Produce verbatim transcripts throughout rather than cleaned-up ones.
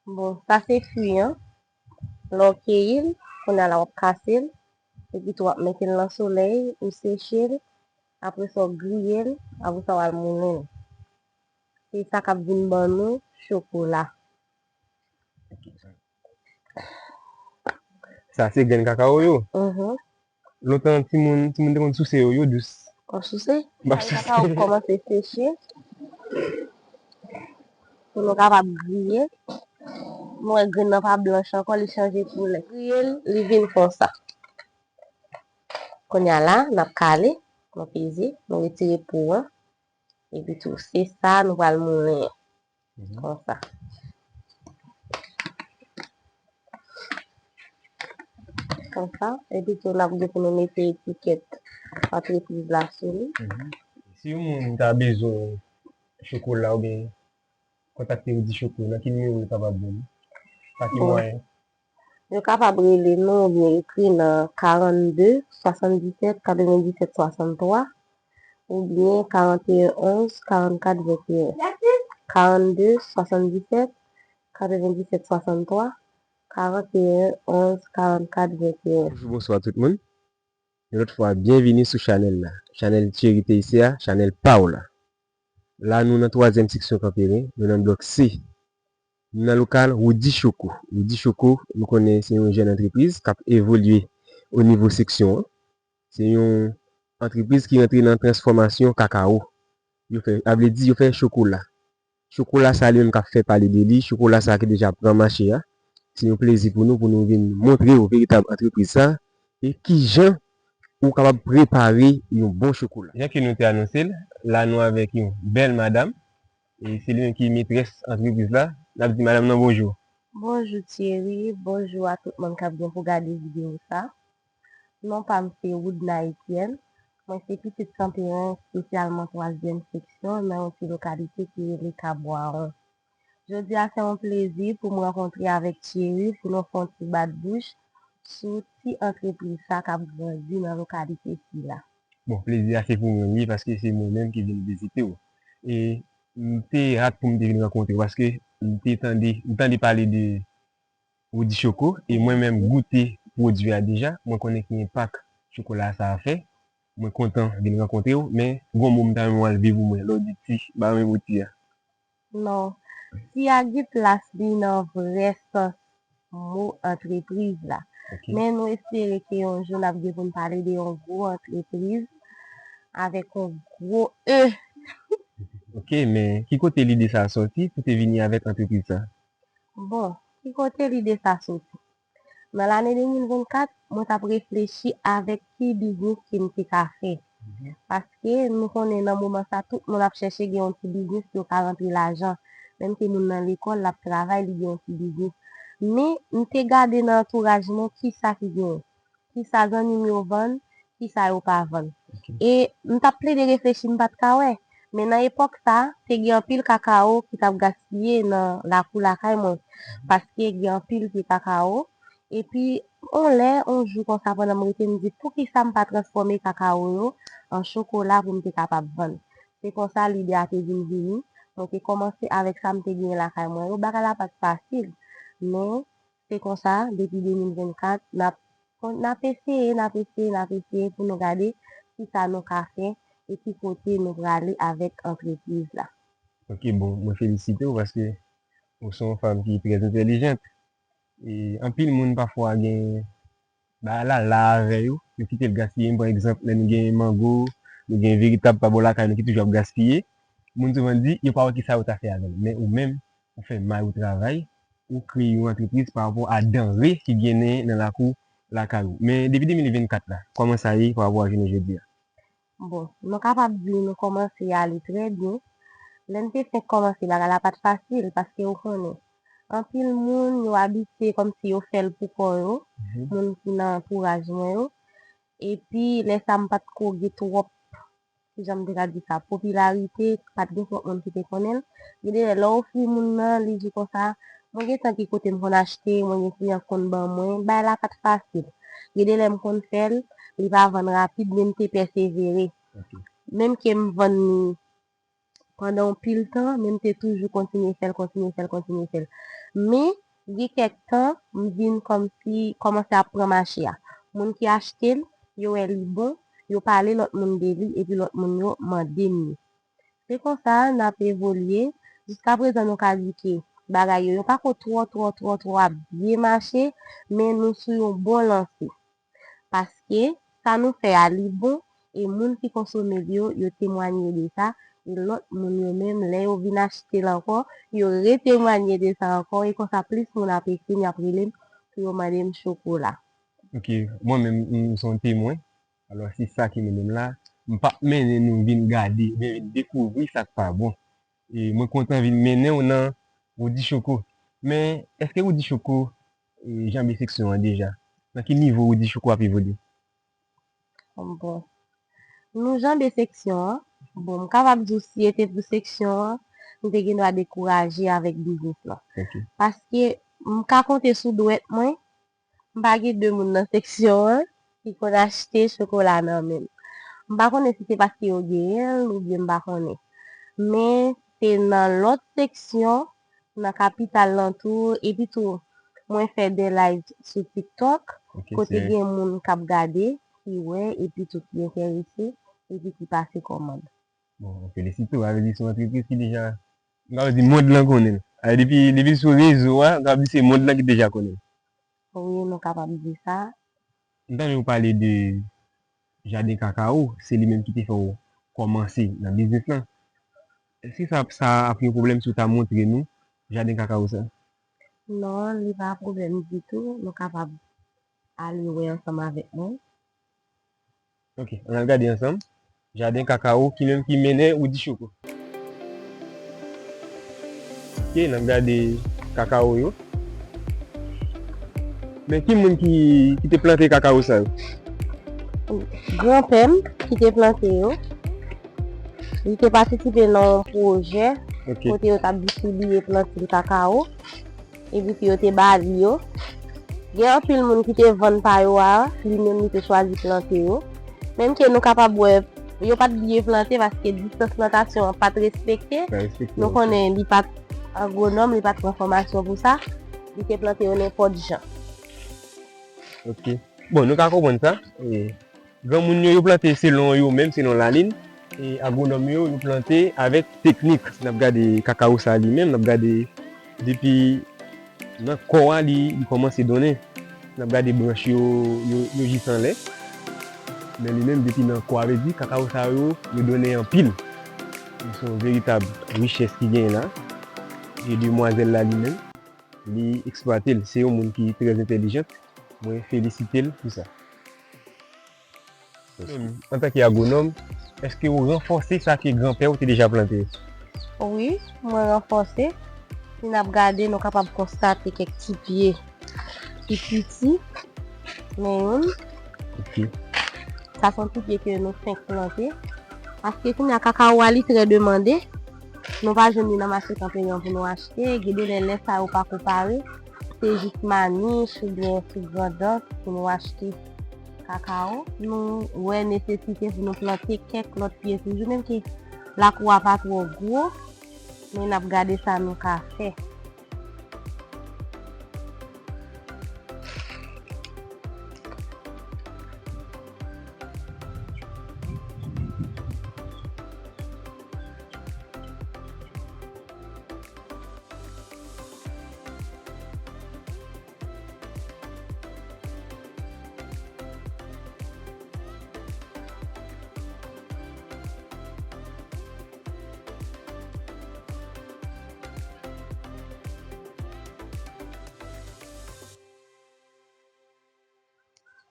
Bon, sa se fwi an. Lè w keyi l, kounye a la w ap kase l. Epi tou w ap mete l nan solèy, ou seche l. Apre sa w griye l, apre sa w al moulen l. Se sa k ap vin ban nou chokola. Sa se grenn kakawo yo. Mhm. Lontan timoun timoun te konn souse yo, yo dous. Ou souse? M ap souse. Sa yo kòmanse seche pou nou kapab griye. M wè grenn nan pa blanch ankò, li chanje koulè. Griye l, li vin konsa. Kounye a la, n ap kale, nou peze, nou retire po an. Epi tou, se sa nou pral moulen an. Konsa. Konsa. Epi tou, n ap gen pou nou mete etikèt antrepriz la sou li. Si yon moun ta bezwen chokola oubyen kontakte Rudy Choco, nan ki nimewo yo kapab jwenn nou? Pa ki mwayen? Yo kapab rele nou oubyen ekri nan karannde, swasanndisèt, katrevenndisèt, swasanntwa, oubyen karanteyen onz, karannkat, venteyen. Karannde, swasanndisèt, katrevenndisèt, swasanntwa, karanteyen onz, karannkat, venteyen. Bonjou, bonswa tout moun. Yon lòt fwa, byenvini sou chanèl la. Chanèl Thierry Teyssé a, chanèl pa w la. La nou nan twazyèm seksyon Kanperen, nou nan blòk C. Nou nan lokal Rudy Choco. Rudy Choco, nou konnen se yon jèn antrepriz k ap evolye o nivo seksyon an. Se yon antrepriz ki rantre nan transfòmasyon kakawo. Yo fè, sa vle di yo fè chokola. Chokola sa li menm k ap fè pale de li, chokola sa ki deja pran mache a. Se yon plezi pou nou, pou nou vin montre w veritab antrepriz sa e kijan ou kapab prepare yon bon chokola. Jan ke nou te anonse l, la nou avèk yon bèl madam, e se li menm ki metrès antrepriz la. N ap di madanm nan bonjou. Bonjou Thierry, bonjou a tout moun k ap gen pou gade videyo sa. Non pa m se Woodna Etienne. Mwen se pitit Kanperen, espesyalman twazyèm seksyon, nan yon ti lokalite ki rele Kabwawon. Jodi a se yon plezi pou m rankontre avèk Thierry pou nou fè yon ti bat bouch sou ti antrepriz sa k ap grandi nan lokalite sila. Bon, plezi a se pou mwen li ye paske se mwen menm ki vin vizite w. E m te hat pou m te vin rankontre w paske m te tande, m tande pale de Rudy Choco e mwen menm goute pwodui a deja, mwen konnen ki enpak chokola sa a fè. Mwen kontan vin rankontre w, men gon mo m ta renmen w al di pou mwen lè w di ti, ba mwen pou ti a. Non, ti a gen plas li nan vrè sans mo antrepriz la. Men nou espere ke yon jou n ap gen pou n pale de yon gwo antrepriz avèk yon gwo E. Ok, men ki kote lide sa a sòti pou te vini avèk antrepriz sa? Bon, ki kote lide sa soti? Nan lane de mil vennkat, mwen t ap reflechi avèk ki biznis ke m te ka fè. Paske nou konnen nan moman sa, tout moun ap chèche gen yon ti biznis pou yo ka rantre lajan. Menm ke moun nan lekòl, l ap travay, li gen yon ti biznis. Men, m te gade nan antouraj mwen kisa ki genyen. Kisa zanmi m yo vann, kisa yo pa vann. E m t ap plede reflechi, m pa t ka wè. Men nan epòk sa, te gen anpil kakawo ki t ap gaspiye nan lakou lakay mwen. Paske gen anpil pye kakawo. Epi, yon lè, yon jou konsa, pandan m rete, m di, poukisa m pa transfòme kakawo yo an chokola pou m te kapab vann? Se konsa lide a te vin vini. Mwen te kòmanse avèk sa m te genyen lakay mwen yo. Bagay la pa t fasil. Men, se konsa, depi de mil vennkat, n ap N ap eseye, n ap eseye, n ap eseye pou nou gade kisa nou ka fè e ki kote nou prale avèk antrepriz la. Ok, bon, mwen felisite w paske ou se yon fanm ki trè entèlijant. E anpil moun pafwa gen bagay la la avè yo, yo kite l gaspiye. M pran egzanp, lè nou gen mango, nou gen veritab pa bò lakay nou ki toujou ap gaspiye. Moun souvan di, yo pa wè kisa yo ta fè avè l. Men ou menm, ou fè may ou travay, ou kreye yon antrepriz pa rapò a danre ki genyen nan lakou lakay ou. Men depi de mil vennkat la, kòman sa ye pa rapò a jounen jodi a? Bon, nou kapab di nou kòmanse ale trè byen. Lè n te fenk kòmanse, bagay la pa t fasil, paske ou konnen, anpil moun, yo abitye kòmsi yo fè l pou kò yo, moun ki nan antouraj mwen yo. Epi, lè sa, m pa t ko gen twòp kijan m te ka di sa, popilarite, pa t gen twòp moun ki te konnen l. Gen de lè, lè w ofri moun nan, li di konsa, mwen gen tan ki kote m konn achte, mwen gen kliyan k konn ban mwen, bagay la pa t fasil. Gen de lè m konn fè l, li pa vann rapid, men m te pèsevere. Menm ke m vann li pandan yon pil tan, men m te toujou kontinye fè l, kontinye fè l, kontinye fè l. Men, gen kèk tan, m vin kòmsi, kòmanse ap pran mache a. Moun ki achte l, yo wè li bon, yo pale lòt moun de li, epi lòt moun yo mande m li. Se konsa n ap evolye. Jiskaprezan, nou ka di ke bagay yo, yo pako twò, twò, twò, twò ap byen mache, men nou sou yon bon lanse. Paske sa nou fè a, li bon, e moun ki konsome l yo, yo temwanye de sa, e lòt moun yo menm, lè yo vin achte l ankò, yo retemwanye de sa ankò, e konsa plis moun ap ekri m, y ap rele m pou yo mande m chokola. Ok, mwen menm, m se yon temwen. Alò, se sa ki mennen m la. M p ap mennen nou vin gade, oubyen vin dekouvri sa k pa bon. E mwen kontan vin mennen w nan Roody Choco. Men, èske Roody Choco, e, janbe seksyon an deja? Nan ki nivo Roody Choco ap evolye? Bon. Nou janbe seksyon an. Bon, m kapab di w si se te pou seksyon an, m te gen dwa dekouraje avèk biznis lan. Ok. Paske m ka konte sou dwèt mwen, m pa gen de moun nan seksyon an ki konn achte chokola nan men m. M pa konnen si se paske yo genyen l oubyen m pa konnen. Men se nan lòt seksyon, nan kapital lan tou, epi tou, mwen fè de live sou TikTok, ok, kote gen moun k ap gade, ki wè, epi tou ki enterese, epi ki pase kòmand. Bon, felisite w, sa vle di se yon antrepriz ki deja, m ka di mond lan konnen l. A, depi, depi l sou rezo a, m ka di se mond lan ki deja konnen l. Wi, nou kapab di sa. M tande w pale de jaden kakawo, se li menm ki te fè w kòmanse nan biznis lan. Èske sa, sa ap yon pwoblèm si w ta montre nou jaden kakawo sa? Non, li pa pwoblèm ditou. Nou kapab ale wè ansanm avèk mwen. Ok, ann al gade ansanm. Jaden kakawo ki menm ki mennen Roody Choco. Ok, n ap gade kakawo yo. Men ki moun ki, ki te plante kakawo sa yo? Granpè m ki te plante yo. Li te patisipe nan yon pwojè, ok, kote yo t ap distribiye plantil kakawo. Epi yo te ba li yo. Gen anpil moun ki te vann pa yo a, li menm li te chwazi plante yo. Menm ke nou kapab wè, yo pa t byen plante paske distans plantasyon an pa t respekte. Pa respekte, nou ok, konnen li pa t agwonòm, li pa t pran fòmasyon pou sa. Li te plante yo nenpòt jan. Ok. Bon, nou ka konprann sa. E, granmoun yo, yo plante selon yo menm, selon lalin. E agwonòm yo, yo plante avèk teknik. N ap gade kakawo sa li menm, n ap gade depi nan kò a li, li kòmanse donnen. N ap gade branch yo, yo, yo jis anlè. Men li menm, depi nan kò a, vle di kakawo sa yo, yo donnen anpil. Se yon veritab richès ki genyen la. E demwazèl la li menm, li eksplwate l. Se yon moun ki trè entèlijan. Mwen felisite l pou sa. Antanke agwonòm, èske w ranfòse sa ke granpè w te deja plante? Wi, mwen ranfòse. Si n ap gade, nou kapab konstate kèk ti pye ki piti. Men youn. Ok. Sa se yon ti pye ke nou fenk plante. Paske kounye a kakawo a li trè demande. Nou pa jwenn li nan mache Kanperen pou nou achte. Gen de lè, lè sa yo pako pare. Se jis Manich oubyen sou Grandans pou nou achte kakawo. Nou wè nesesite pou nou plante kèk lòt pye toujou, menm ke lakou a pa twò gwo, men n ap gade sa nou ka fè.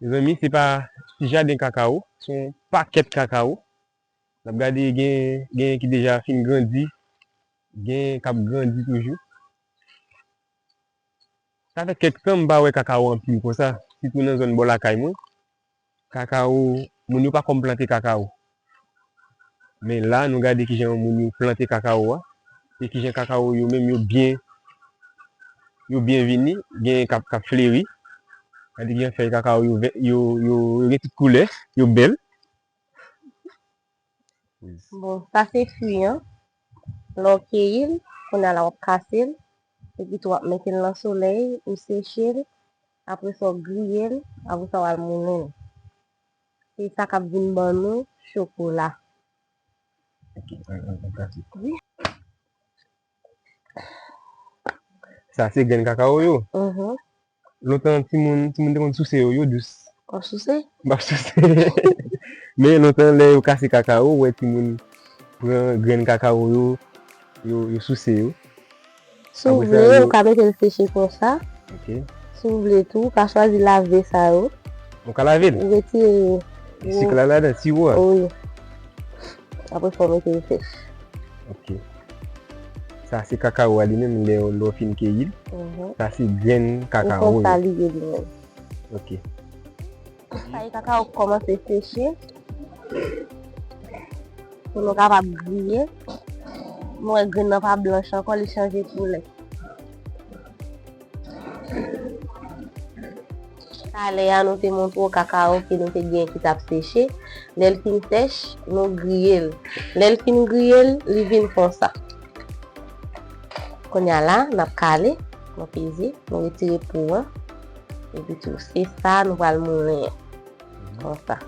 Mezanmi, se pa ti jaden kakawo, se yon pakèt kakawo. N ap gade gen, gen ki deja fin grandi, gen k ap grandi toujou. Sa fè kèk tan m pa wè kakawo anpil konsa, sitou nan zòn bò lakay mwen. Kakawo, moun yo pa konn plante kakawo. Men la, nou gade kijan moun yo plante kakawo a, e kijan kakawo yo menm yo byen, yo byen vini, gen k ap, k ap fleri. Gade kijan fèy kakawo yo vè, yo, yo, yo gen tout koulè, yo bèl. Bon, sa se fwi an. Lè w keyi l, kounye a la w ap kase l. Epi tou w ap mete l nan solèy, ou seche l, apre sa w griye l, apre sa w al moulen l. Se sa k ap vin ban nou chokola. Ok, an, an, an pratik. Sa se grenn kakawo yo. Mhm. Lontan timoun, timoun te konn souse yo, yo dous. W ap souse? M ap souse. Men lontan lè yo kase kakawo, ou wè timoun pran grenn kakawo yo, yo, yo souse yo. Si w vle, ou ka mete l seche konsa. Ok. Si w vle tou, ou ka chwazi lave sa yo. Ou ka lave l? Ou retire sik la ladan, siwo a? Wi. Apre fò w mete l sèch. Ok. Sa se kakawo a li menm lè, lè w fin keyi l. Mhm. Sa se grenn kakawo yo. Ou fè sa li ye li menm. Ok. Sa e kakawo k kòmanse seche. Pou nou kapab griye. Nou wè grenn nan pa blanch ankò, li chanje koulè. Talè a nou te montre w kakawo ke nou te gen ki t ap seche. Lè l fin sèch, nou griye l. Lè l fin griye l, li vin konsa. Kounye a la, n ap kale, nou peze, nou retire po an. Epi tou, se sa nou pral moulen an. Konsa.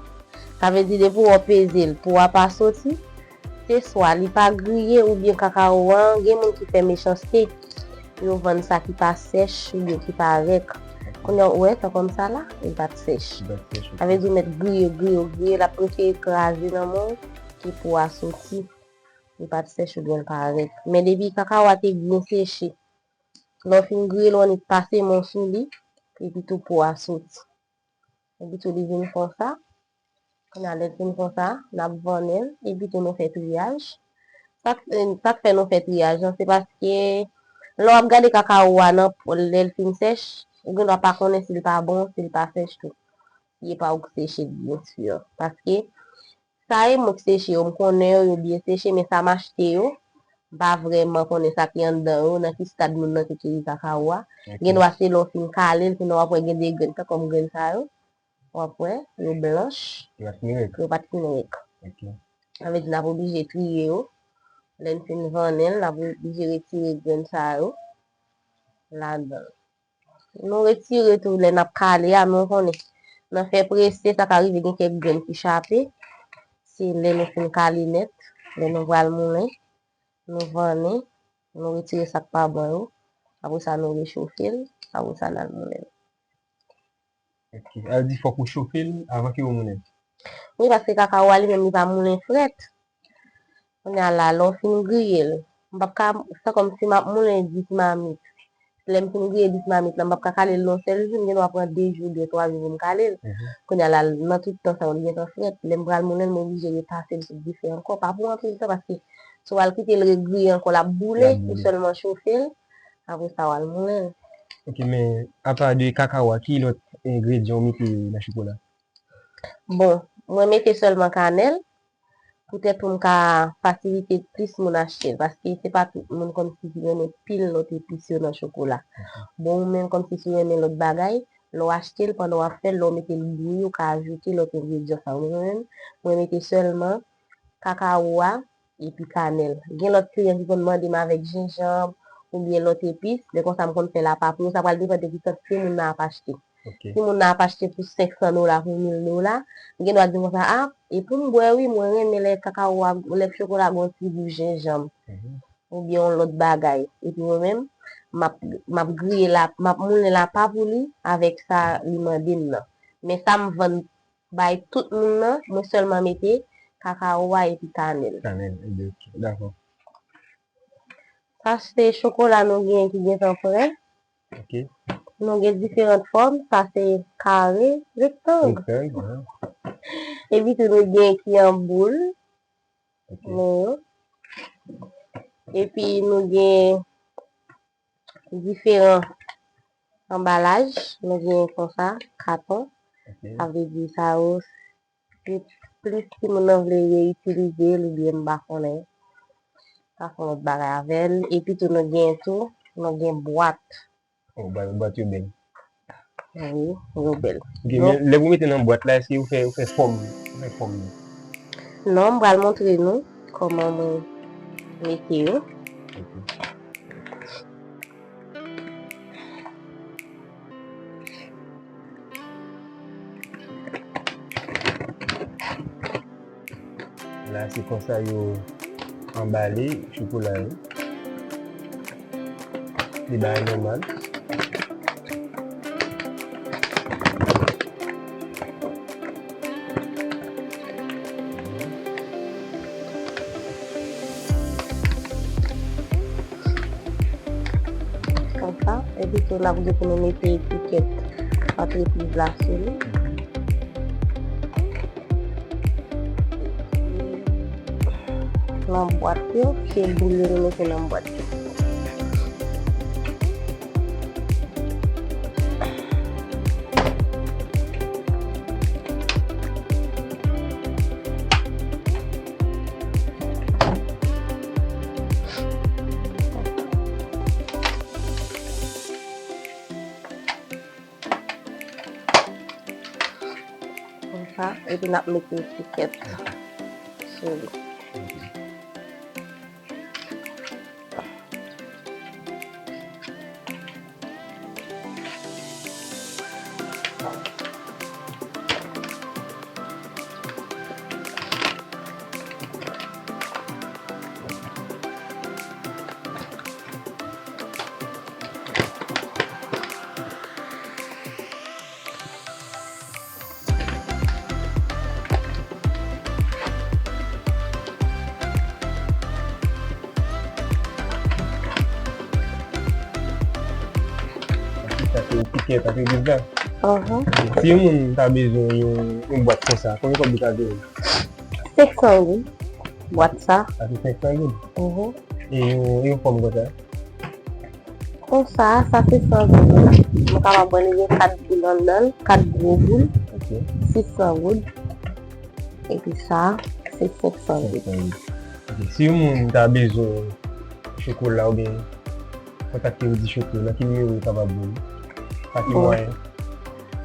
Sa vle di depi w peze l, po a pa soti, se swa li pa griye oubyen kakawo an, gen moun ki fè mechanste, yo vann sa ki pa sèch oubyen ki pa rèk. Kounye a ou wè, tan kòm sa la, li pa t sèch. Li pa t sèch, ok. Sa vle di ou mèt griye, griye, griye, l ap prefere kraze nan men w ke po a soti. Li pa t sèch oubyen l pa rèk. Men depi kakawo a te byen seche, lè w fin griye l, w annik pase men w sou li, epi tou po a soti. Epi tou li vin konsa. Kounye a lè l fin konsa, n ap vannen l, epi tou nou fè triyaj. Sa k, sa k fè nou fè triyaj lan, se paske lè w ap gade kakawo a nan, lè l fin sèch, ou gen dwa pa konnen si l pa bon, si l pa sèch tou. Si e pa ou k seche l, byen si. Paske sa e mwen k seche yo, m konnen yo, yo byen seche, men sa m achte yo, m pa vrèman konnen sa ki anndan yo, nan ki stad moun nan te keyi kakawo a. Ok. Gen dwa se lè w fin kale l, kounye a w ap wè gen de grenn, tankou grenn sa yo, w ap wè, yo blanch. Yo pa t fin rèk. Yo pa t fin rèk. Ok. Sa vle di n ap oblije triye yo. Lè n fin vannen l, n ap oblije retire grenn sa yo ladan l. Nou retire tou lè n ap kale a, men w konnen, nan fè prese, sa ka rive gen kèk grenn ki chape. Se lè nou fin kale nèt, lè nou pral moulen, nou vannen, nou retire sa k pa bon yo. Apre sa, nou rechofe l, apre sa, n al moulen l. Ok. Sa vle di fòk ou chofe l avan ke ou moulen l? Wi, paske kakawo a li menm li pa moulen frèt. Kounye a la, lè w fin griye l, m p ap ka, se kòmsi m ap moulen dis mamit. Lè m fin griye dis mamit la, m p ap ka kale l nan yon sèl jou, m gen dwa pran de jou, de twa jou pou m kale l. Mhm. Kounye a la, nan tout tan sa yo, li gentan frèt. Lè m pral moulen l, m oblije repase l sou dife ankò. Pa pou anpil tan, paske si w al kite l regriye ankò, l ap boule, ou sèlman chofe l, apre sa w al moulen l. Ok, men apa de kakawo a, ki lòt engredyan ou mete nan chokola? Bon, mwen mete sèlman kanèl, poutèt pou m ka fasilite plis moun achte l, paske se pa tout moun kòmsi ki renmen pil lòt epis yo nan chokola. Ok. Bon, ou menm kòmsi si w renmen lòt bagay, lè w achte l, pandan w ap fè l, lè w mete l bouyi, ou ka ajoute lòt engredyan sa yo. Men mwen menm, mwen mete sèlman kakawo a, epi kanèl. Gen lòt kliyan ki konn mande m avèk jenjanm oubyen lòt epis, men konsa m konn fè l apa pou yo, sa pral depann de ki kantite moun nan ap achte. Ok. Si moun nan ap achte pou senk san dola, pou mil dola, m gen dwa di konsa, a, e pou m bwè wi, mwen renmen lè kakawo a, lè chokola a gon ti gou jenjanm. Mhm. Oubyen yon lòt bagay. Epi mwen menm, m ap, m ap griye l, m ap moulen l apa pou li avèk sa li mande m nan. Men sa m vann bay tout moun nan, mwen sèlman mete kakawo a epi kanèl. Kanèl, ok, dakò. Sa se chokola nou gen ki gentan prè. Ok. Nou gen diferan fòm, sa se kare, rektang. Rektang, wi. Epi tou nou gen ki an boul. Ok. Men yo. Epi nou gen diferan anbalaj. Nou gen konsa, katon. Ok. Sa vle di sa yo, se plis timoun nan vle reitilize l oubyen m pa konnen. Sa fè yon lòt bagay avè l. Epi tou nou gen tou, nou gen bwat. Oh, bwat, bwat yo bèl. Wi, yo bèl. Ok, men lè pou mete nan bwat la, èske ou fè, ou fè fòm, ou fè fòm li? Non, m pral montre nou kòman mwen mete yo. Ok. La, se konsa yo anbale chokola yo. Li bay nòmal. Konsa, epi tou n ap gen pou nou mete etikèt antrepriz la sou li. Nan bwat yo, se boul yo nou mete nan bwat yo. Konsa, epi n ap mete etikèt sou li. Sa se etikèt antrepriz la. Si yon moun ta bezwen yon, yon bwat konsa, konbyen kòb li ka vini? Senk san goud. Bwat sa. Sa se senk san goud. E yon, yon fòm konsa? Konsa, sa se san goud. Nou kapab wè li gen kat boul anndan l, kat gwo boul, sis san goud. Epi sa, se senk san goud. Ok, si yon moun ta bezwen chokola oubyen kontakte Woody Choco, nan ki nimewo yo kapab jwenn? Pa ki mwayen?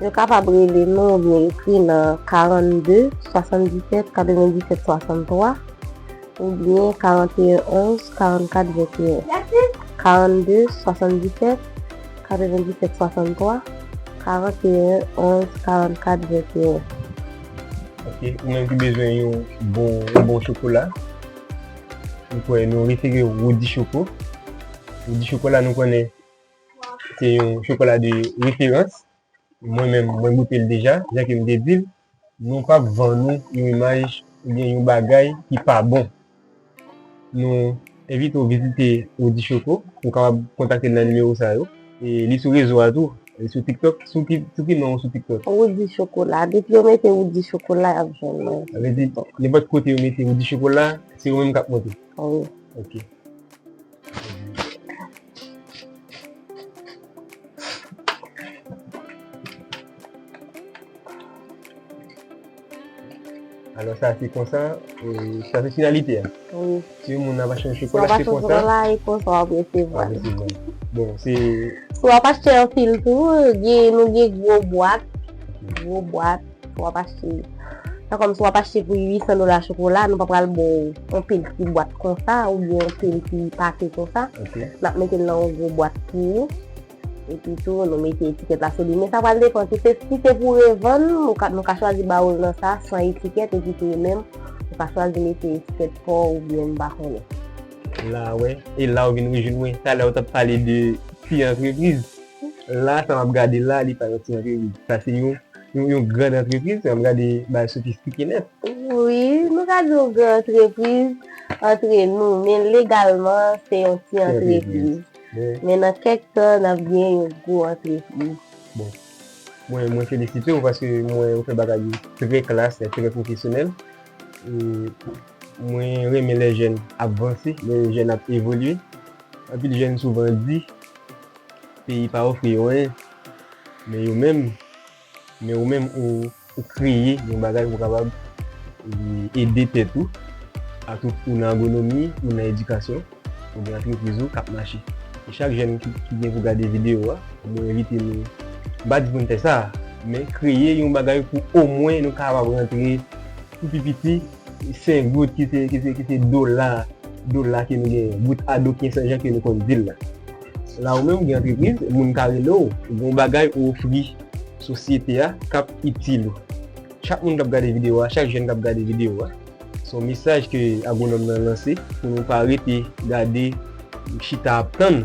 Yo kapab rele nou oubyen ekri nan karannde, swasanndisèt, katrevenndisèt, swasanntwa. Oubyen karannde, onz, karannkat, venteyen. Karannde, swasanndisèt, katrevenndisèt, swasanntwa, karannde, onz, karannkat, venteyen. Ok, ou menm ki bezwen yon bon, yon bon chokola, m kwè nou refere Woody Choco. Woody Choco la nou konnen se yon chokola de referans. Mwen menm, mwen goute l deja, jan ke m te di l, nou p ap vann ou yon imaj oubyen yon bagay ki pa bon. Nou envite w vizite Woody Choco, ou kapab kontakte l nan nimewo sa yo. E li sou rezo a tou, li sou TikTok, sou ki, sou ki non ou sou TikTok? Woody Chocolat, depi yo mete Woody Chocolat, y ap jwenn mwen. Sa vle di, nenpòt kote yo mete Woody Chocolat, se ou menm k ap monte? Wi. Ok. Alò, sa se konsa, e, sa se finalite a. Wi. Si yon moun ap achte yon chokola, se konsa. Si w ap achte yon chokola, e konsa w ap resevwa l. W ap resevwa l. Bon, se. Si w ap achte anpil tou, gen, nou gen gwo bwat. Ok. Gwo bwat. Si w ap achte, sa kòm si w ap achte pou uit san dola chokola, nou pa pral ba w yon pil ti bwat konsa, oubyen yon pil ti pake konsa. Ok. N ap mete l nan yon gwo bwat pou ou. Epi tou, nou mete etikèt la sou li. Men sa pral depann. Si se, si se pou revann, nou ka, nou ka chwazi ba w l nan sa, san etikèt, epi tou ou menm, ou ka chwazi mete etikèt pa w oubyen m pa konnen. La, wè. E la, ou vin rejwenn mwen. Talè, ou t ap pale de ti antrepriz. La, sa m ap gade la, li pa yon ti antrepriz. Sa se yon, yon, yon gran antrepriz. Sa m ap gade, bagay sofistike nèt. Wi, nou ka di yon gran antrepriz antre nou, men legalman, se yon ti antrepriz. Men nan kèk tan, n ap gen yon gwo antrepriz. Bon, mwen, mwen felisite w paske mwen, ou fè bagay yo trè klas, trè pwofesyonèl. E mwen renmen lè jèn ap vanse, lè jèn ap evolye. Anpil jèn souvan di, peyi pa ofri yo anyen, men yo menm, men ou menm, ou, ou kreye yon bagay pou w kapab, e, ede tèt ou, atout ou nan agwonomi, ou nan edikasyon, ou gen antrepriz ou k ap mache. E chak jèn ki, ki gen pou gade videyo a, mwen envite nou, m pa di pou n fè sa, men kreye yon bagay pou omwen nou kapab rantre pou pi piti, senk goud ki se, ki se, ki se dola, dola ke nou genyen, gout a do kenz san jan ke nou konn di l la. La ou menm ou gen antrepriz, moun ka rele w, ou gen yon bagay ou ofri sosyete a k ap itil ou. Chak moun k ap gade videyo a, chak jèn k ap gade videyo a, Se yon mesaj ke agwonòm nan lanse pou nou pa rete gade, chita ap tann,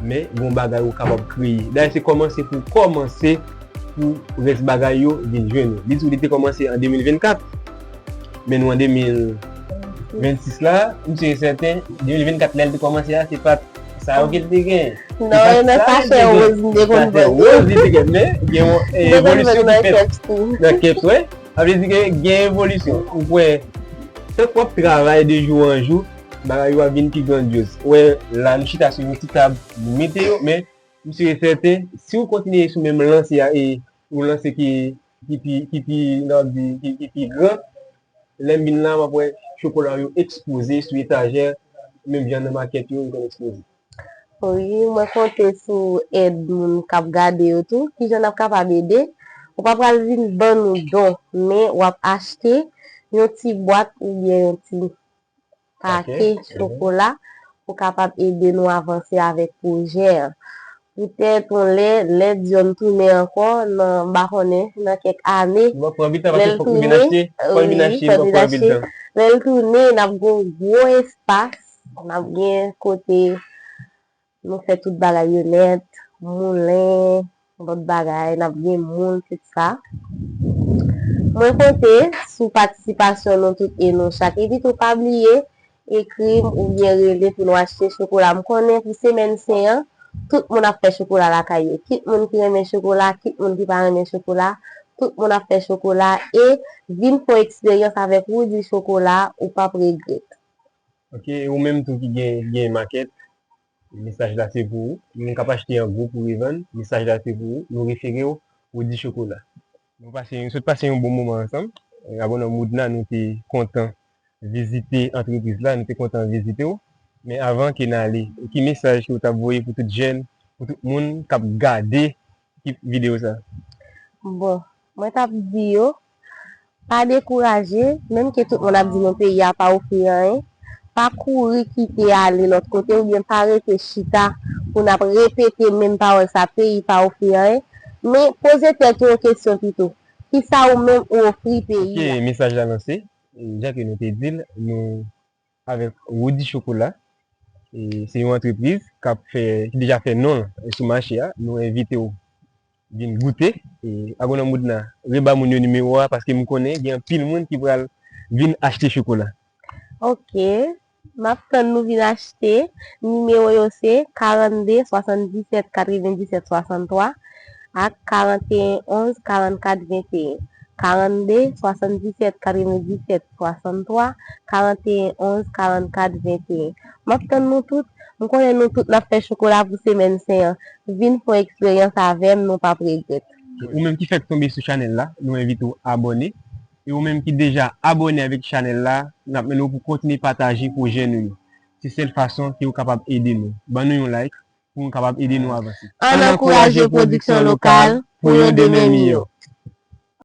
men gen yon bagay ou kapab kreye. Dayè se kòmanse pou kòmanse pou rès bagay yo vin jwenn ou. Li di w li te kòmanse an de mil vennkat, men nou an de mil vennsis la, m si e sèten, de mil vennkat lè l te kòmanse a, se pa t sa yo ke l te gen. Non, e nan sachè woz m te konn vann yo. Sachè woz li te gen, men gen yon evolisyon ki fèt nan kèps, wè. Sa vle di ke gen evolisyon. Ou wè, tank w ap travay de jou an jou, bagay yo ap vin pi grandyoz. Ou wè, la, nou chita sou yon ti tab, nou mete yo, men m si e sèten, si w kontinye sou menm lanse a, e yon lanse ki, ki pi, ki pi, n ap di, ki, ki pi gran, lè m vin la, m ap wè chokola yo ekspoze sou etajè, menm jan nan makèt yo, yo konn ekspoze. Wi, mwen konte sou èd moun k ap gade yo tou. Kijan n ap kapab ede? Ou pa pral vin ban nou don, men w ap achte yon ti bwat oubyen yon ti pake chokola pou kapab ede nou avanse avèk pwojè an. Poutèt yon lè, lè Dyòn tounen ankò nan, m pa konnen, nan kèk ane, lè l tounen, wi, fò n vin achte. Lè l tounen, n ap gen yon gwo espas, n ap gen kote nou fè tout bagay yo nèt, moulen, lòt bagay, n ap gen moun, tout sa. Mwen konte sou patisipasyon nou tout e nou chak. Epi tou pa bliye, ekri m oubyen rele pou nou achte chokola. M konnen pou semèn sen an, tout moun ap fè chokola lakay yo. Kit moun ki renmen chokola, kit moun ki pa renmen chokola, tout moun ap fè chokola. E vin fè yon eksperyans avèk Woody Chocolat, ou p ap regrèt. Ok, e ou menm tou ki gen, gen makèt, mesaj la se pou ou. Moun k ap achte an gwoup ou revann, mesaj la se pou ou. Nou refere w Woody Chocolat. Nou pase, nou sot pase yon bon moman ansanm. E, agwonòm Woodna, nou te kontan vizite antrepriz la, nou te kontan vizite w. Men avan ke n ale, ki mesaj ke w t ap voye pou tout jèn, pou tout moun k ap gade ki videyo sa? Bon, mwen t ap di yo, pa dekouraje, menm ke tout moun ap di nou peyi a pa ofri anyen, pa kouri kite ale lòt kote oubyen pa rete chita pou n ap repete menm pawòl sa, peyi pa ofri anyen, men poze tèt ou yon kesyon pito, kisa ou menm ou ofri peyi a? Ok, mesaj la lanse, e, jan ke nou te di l, nou avèk Woody Chocolat. E se yon antrepriz k ap fè, ki deja fè non l sou mache a. Nou envite w vin goute. E agwonòm Woodna, reba moun yo nimewo a, paske m konnen gen anpil moun ki pral vin achte chokola. Ok, m ap tann nou vin achte. Nimewo yo se karannde, swasanndisèt, katrevendisèt, swasanntwa ak karanteyen, onz, karannkat, venteyen. Karannde, swasanndisèt, katrevendisèt, swasanntwa, karanteyen, onz, karannkat, venteyen. M ap tann nou tout. M konnen nou tout n ap fè chokola pou semèn sen an. Vin fè yon eksperyans avè m, nou p ap regrèt. Ou menm ki fèk tonbe sou chanèl la, nou envite w abòne. E ou menm ki deja abòne avèk chanèl la, n ap mande w pou kontinye pataje pwojè nou yo. Se sèl fason ke w kapab ede nou. Ban nou yon like, pou nou kapab ede nou avanse. Ann ankouraje pwodiksyon lokal pou yon demen miyò.